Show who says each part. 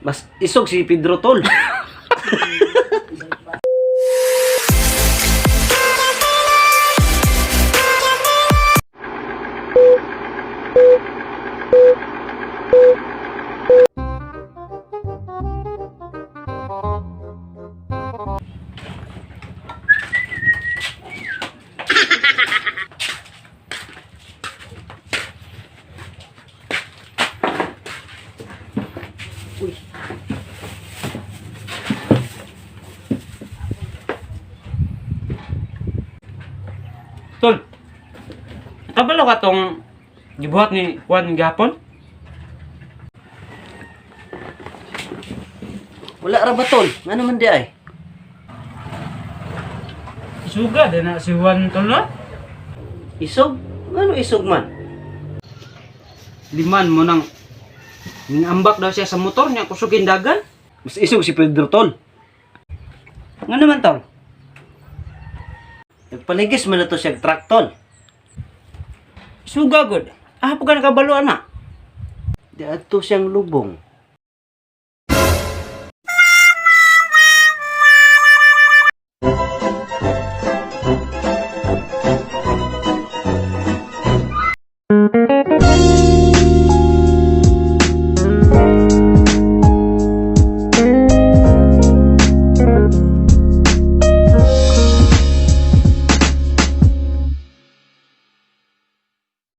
Speaker 1: Mas isog si Pedro, tol.
Speaker 2: Tol, kabalo ka tong gibuhat ni Juan gahapon?
Speaker 1: Wala ra ba, tol? Ngano man di ay?
Speaker 2: Isuga din na si Juan, tol, no?
Speaker 1: Isog? Ngano isog man?
Speaker 2: Liman mo nang ningambak daw siya sa motor niya kusugin dagan.
Speaker 1: Mas isog si Pedro, tol.
Speaker 2: Nga naman, tol?
Speaker 1: Nagpaligis man na to siya truck, tol.
Speaker 2: Isuga gud. Ah, pagka nakabalo ana.
Speaker 1: Di adto siyang lubong.